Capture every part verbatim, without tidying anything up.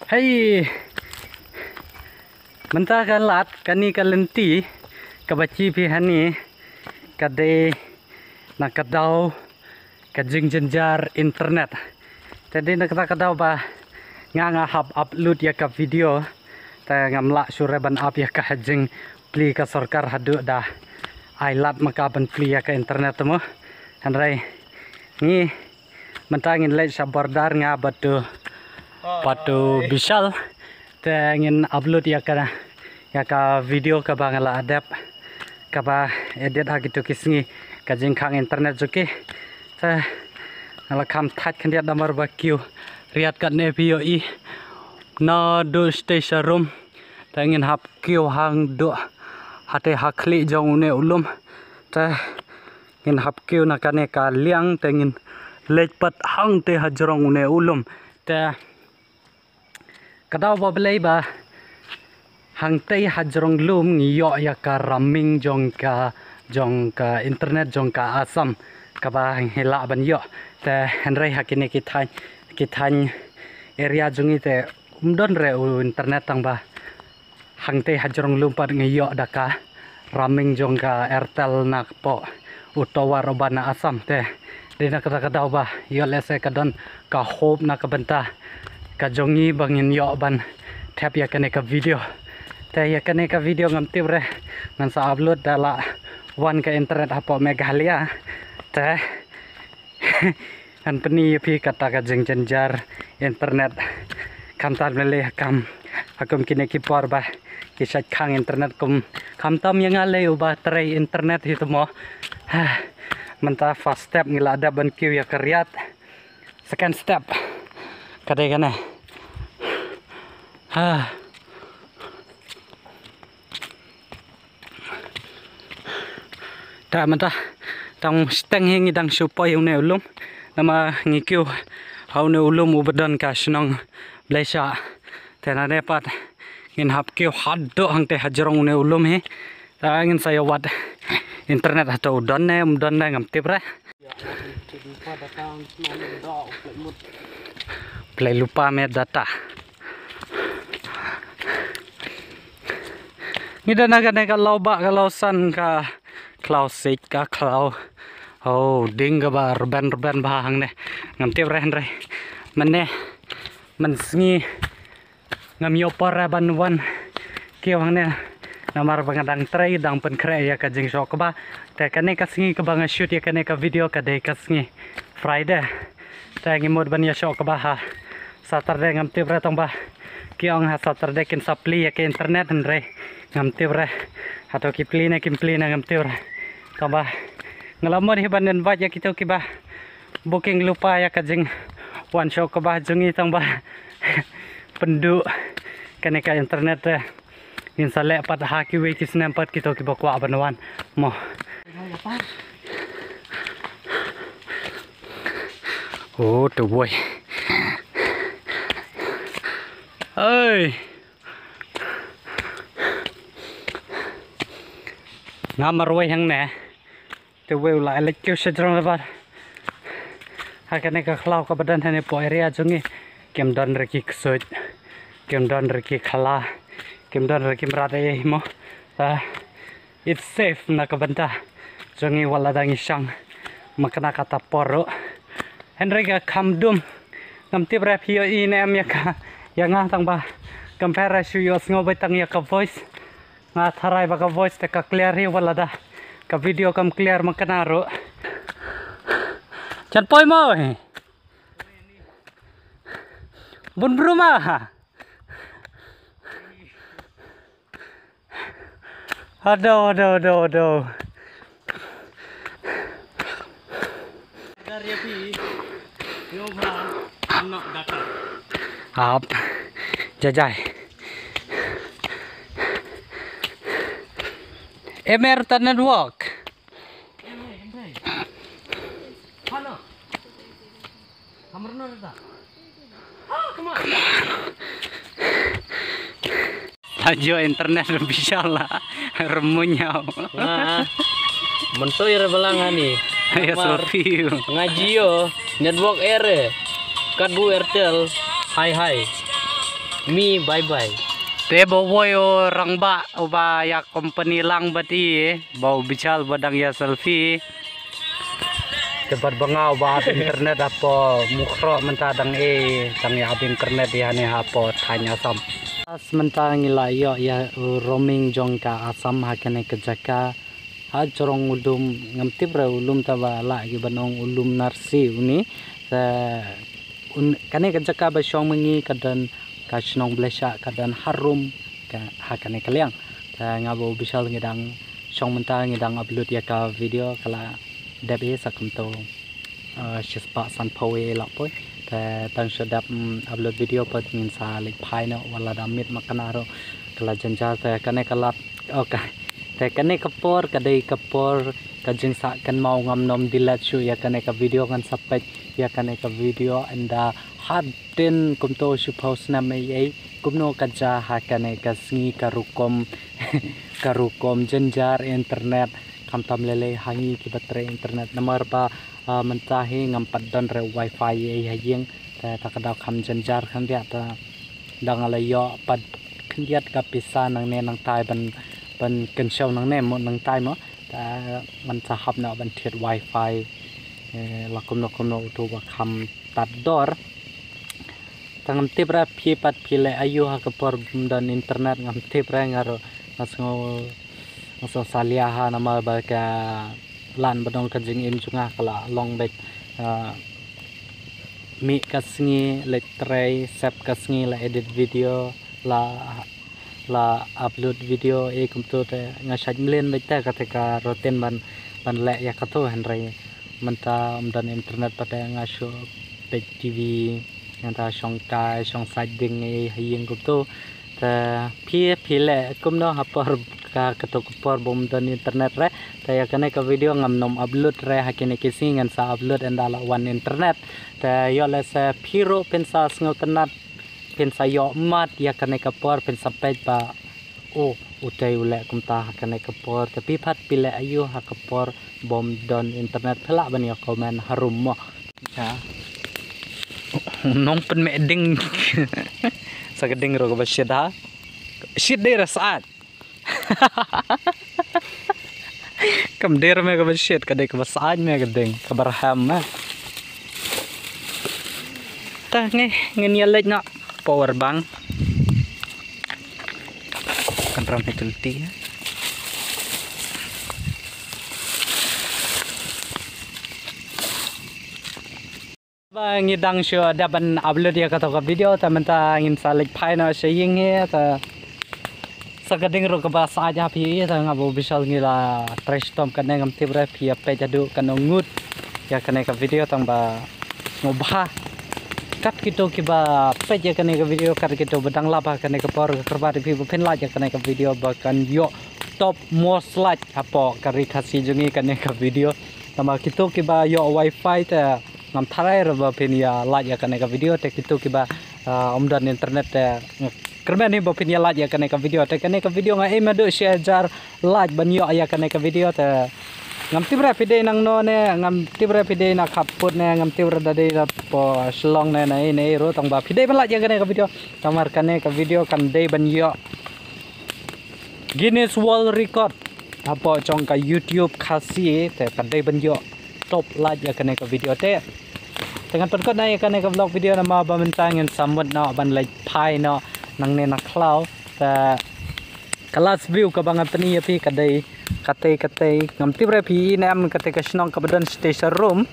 Hei, mynta ka lad kane ka lynti kaba chi phi hangne ka dei na ka daw ka jingjynjar internet. Te dei na kata ka daw ba nga nga hap upload ïa ka video. Te ngam lah shuh re ban ap ïa ka jingplie ka sorkar haduh da ai lad ma ka ban plie ïa ka internet mo. Hynrei ngi mynta ngin leit sha border nga bad u, bad u Bishal. Te ngin upload ïa ka, ïa ka video kaba nga la dep, kaba edit ha kito ki sngi ka jingkhang internet jong ki. Te nga la kham thait khyndiat namar ba kiew riat katne phi ïohi naduh sha sha rum. Te ngin hap kiew hangduh hatei ha khlieh jong une u lum. Te ngin hap kiew na kane ka liang te ngin leit pat hangtei ha jrong une u lum. Te ka daw ba Blei ba hangtei ha jrong lum ngi ïoh ïa ka roaming jong ka, jong ka internet jong ka Assam kaba ngi lah ban ïoh. Te hynrei ha kine ki thaiñ, ki thaiñ area jong ngi te um don re u internet tang ba hangtei ha jrong lum pat ngi ïoh da ka roaming jong ka Airtel na ka pok u tower uba na Assam. Te dei na kata ka daw ba ïoh lehse ka don ka hope na ka bynta ka jong ngi ba ngin ïoh ban thep ïa kane ka video. Te ïa kane ka video ngam tip re ngan sa upload da la wan ka internet hapoh Meghalaya. Te ngan pyni ïa phi kata ka jingjynjar internet. Khamtam lei lei ha kam, ha kum kine ki por ba ki shait khang internet kum, khamtam ïa nga lei uba trei internet hi te mo. Mynta first step ngi la dep ban kiew ïa ka riat. Second step ka dei kane. Ha. Ta mynta tang steng hi ngi dang shu poi une u lum. Namar ngi kiew ha une u lum uba don ka shnong Blei sha. Te nane pat ngin hap kiew haduh hangtei ha jrong une u lum hi. Ta ngin sa ïa wad internet hato u don ne um don ne ngam tip re. Play lupa me data. Ngi da na kane ka law ba ka law san ka khlaw sik ka khlaw. Oh, ding kaba rben rben ba hangne. Ngam tip re hynrei mynne mynsngi ngam ïoh por re ban wan kiew hangne namar ba nga dang trei dang pynkhreh ïa ka jingshoh kba. Te kane ka sngi kaba nga shoot ïa kane ka video ka dei ka sngi Friday. Te ngi mut ban ïa shoh kba ha Saturday ngam tip re tang ba ki ong ha Saturday kin sa plie ïa ka internet hynrei ngam tip re. Hato ki plie ne kim plie ne ngam tip re. Tang ba nga la mut hi ban invite ïa kito kiba booking lypa ïa ka jingwan shoh kba jong ngi tang ba pynduh kane ka internet te ngin sa leh pat ha kiwei ki snem pat kito kiba kwah ban wan mo. Oh, te woi. Oi. Nga marwei hangne. Te wei u la leit kiew sha jrong lebar. Ha kane ka khlaw kaba don hangne hapoh area jong ngi kim don re ki ksuid, kim don re ki khla, kim don re ki mrad ei ei mo. Ta it's safe na ka bynta jong ngi wat la dang ïa shang ma kane kata por ruh. Hynrei ka kham dum ngam tip re phi ïohi ne em ïa ka ïa nga tang ba compare shu ïohsngew beit tang ïa ka voice. Nga tharai ba ka voice te ka clear hi wat la da ka video kam clear ma kane ruh. Jan poi mo hi. Bun bruma ha. Aduh, aduh, aduh, aduh. Dar ïa phi. Yo bha. Nok data. Ap. Jajai. Emer ta network. Hano. Hamar no data. Ah, come on. Lajio internet Bishal la remunyau. Nga mentoi re balang ani. Ya sorry. Nga Jio network ere. Katbu Airtel. Hai hai. Mi bye bye. Te ba woi u rangbah uba ïa company lang bad i, ba u Bichal ba dang ïa selfie. Te bad ba nga uba ap internet hapoh Mukroh mynta dang e, dang ïa ap internet ïa ne hapoh thaiñ Assam. Mynta ngi la ïoh ïa u roaming jong ka Assam ha kane ka jaka. Ha jrong u lum, ngam tip re u lum ta ba lah ki ban ong u lum Narsi uni. Te un, kane ka jaka ba shong ma ngi ka don ka shnong Bleshah, ka don harum ka, ha kane ka liang. Te nga ba u Bishal ngi dang shong mynta ngi dang upload ïa ka video ka la dep hi sa kumto. Ah, shispah sanphew e lak poi. Te tang shu dep, mm, upload video pat ngin sa leit phai noh wat la da miet ma kane ruh ka la jynjar te kane ka lad. Oh, ka, te kane ka por ka dei ka por ka jingsah kynmaw, ngam nym delete shuh ïa kane ka video, ngan sa peit ïa kane ka video ynda hadien kumto shiphew snem ei ei kumno ka jia ha kane ka sngi, ka rukom ka rukom jynjar internet. Khamtam lei lei ha ngi kiba trei internet namar ba, ah, mynta hi ngam pat don re wifi ei ha ïing. Te ta ka daw kham jynjar khyndiat, te da nga la ïoh pat khyndiat ka pisa nangne nangtai ban, ban kynshew nangne mo nangtai mo. Te ngan sa hap noh ban thied wifi, eh, la kumno kumno uto ba kham tad dor. Te ngam tip re phi pat phi leh aïu ha ka por bym don internet, ngam tip re, nga ruh nga sngew, nga sngew salia ha namar ba ka lad ba don ka jingim jong nga ka la long beit, ah, mih ka sngi leit trei, sep ka sngi la edit video, la, la upload video, eh, kumto te nga shait mlien beit te kata ka routine ban, ban leh ïa kato, hynrei mynta ym don internet pat te nga shu peit TV, mynta shong kai shong sait ding ei ha ïing kumto. Te phi, phi leh kumno ha por ka, kato ka por bym don internet re. Te ïa kane ka video ngam nym upload re ha kine ki sngi, ngan sa upload ynda la wan internet. Te ïoh lehse phi ruh phin sa sngewtynnat, phin sa ïoh mad ïa kane ka por, phin sa peit ba, oh, utei u leh kumta ha kane ka por. Te phi pat phi leh aïu ha ka por bym don internet, phi lah ban ïa comment harum mo. Nongpynmih ding. Sa ka ding ruh kaba shit ha. Shit dei re syaid. Kam dei re me kaba shit, ka dei kaba syaid me ka ding, kaba rhem me. Ta ngi, ngin ïa leit noh power bank. Kan ram hi tulti. Ba ngi dang shu dep ban upload ïa kato ka video, te mynta ngin sa leit phai noh sha ïing hi, te sa ka ding ruh kaba syaid ha phi, te nga ba u Bishal ngi la trei shitom kane, ngam tip re phi ïa peit haduh katno ngut ïa kane ka video, tang ba sngewbha kat kito kiba peit ïa kane ka video, kat kito ba dang lap ha kane ka por, ka kyrpad ïa phi ba phin like ïa kane ka video ba kan ïoh top most like hapoh ka Ri Khasi jong ngi kane ka video. Namar kito kiba ïoh wifi te ngam tharai re ba phin ïa like ïa kane ka video, te kito kiba, ah, ym don internet te nga kyrmen hi ba phin ïa like ïa kane ka video. Te kane ka video nga aim haduh shi hajar like ban ïoh ïa kane ka video, te ngam tip re phi dei nangno ne, ngam tip re phi dei na khappud ne, ngam tip re da dei da poh Shillong ne, na ei ne ei ruh, tang ba phi dei ban like ïa kane ka video. Namar kane ka video kan dei ban ïoh Guinness World Record hapoh jong ka YouTube Khasi, te ka dei ban ïoh top like ïa kane ka video te. Te ngan pynkut noh ïa kane ka vlog video namar ba mynta ngin sa mut noh ban leit phai noh nangne na khlaw. Te ka last view kaba ngan pyni ïa phi ka dei katei katei, ngam tip re phi i ne em, katei ka shnong kaba don shatei sharum.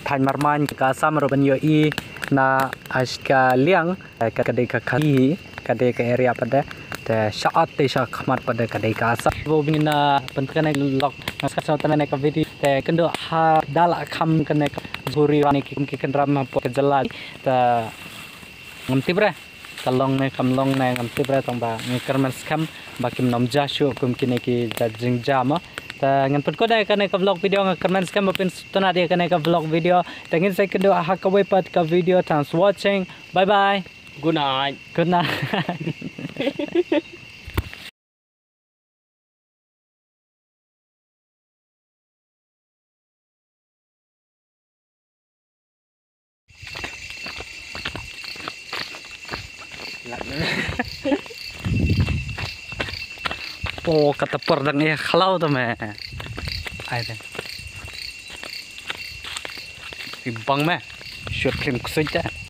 Thaiñ Marmain ka Assam ruh ban ïohi na ash ka liang. Ka, ka dei ka Khasi, ka dei ka area pat de. Te sha at te sha khmat pat de ka dei ka Assam. Ba ngin, ah, pynkut noh ïa ka vlog, nga sa sngewtynnat ïa kane ka video. Te kynduh ha da la kham kane ka jhur ïa kine ki, ki kynram hapoh ka jylla. Te ngam tip re ka long ne kam long ne, ngam tip re, tang ba ngi kyrmen skhem ba kim nym jia shuh kum kine ki jait jingjia mo. Te ngan pynkut ïa kane ka vlog video, nga kyrmen skhem ba phin sngewtynnat ïa kane ka vlog video. Te ngin sa ïakynduh ha kawei pat ka video. Thanks for watching. Bye bye. Good night. Good night. Po kata por dang ïa khlaw ta me. Ai te. Ki bang me. Shot klim ksut te.